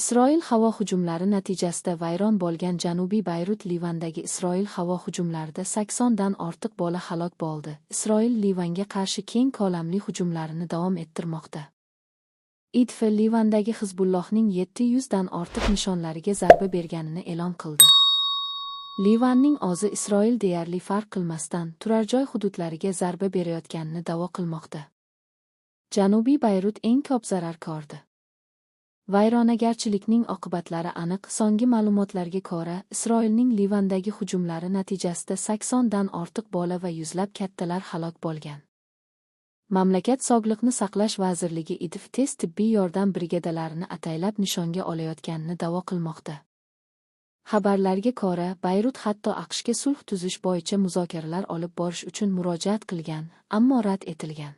Isroil havo hujumlari natijasida vayron bo'lgan Janubiy Bayrut. Livandagi Isroil havo hujumlarida 80 dan ortiq bola halok bo'ldi. Isroil Livanga qarshi keng ko'lamli hujumlarini davom ettirmoqda. IDF Livandagi Hizbullohning 700 dan ortiq nishonlariga zarba berganini e'lon qildi. Livanning o'zi Isroil deyarli farq qilmasdan turar joy hududlariga zarba berayotganini da'vo qilmoqda. Janubiy Bayrut eng ko'p zarar ko'rdi. Vayronagarchilikning oqibatlari aniq. So'nggi ma'lumotlarga ko'ra, Isroilning Livandagi hujumlari natijasida 80 dan ortiq bola va yuzlab kattalar halok bo'lgan. Mamlakat Sog'liqni saqlash vazirligi IDF tez tibbiy yordam brigadalarini ataylab nishonga olayotganini da'vo qilmoqda. Xabarlarga ko'ra, Bayrut hatto AQShga sulh tuzish bo'yicha muzokaralar olib borish uchun murojaat qilgan, ammo rad etilgan.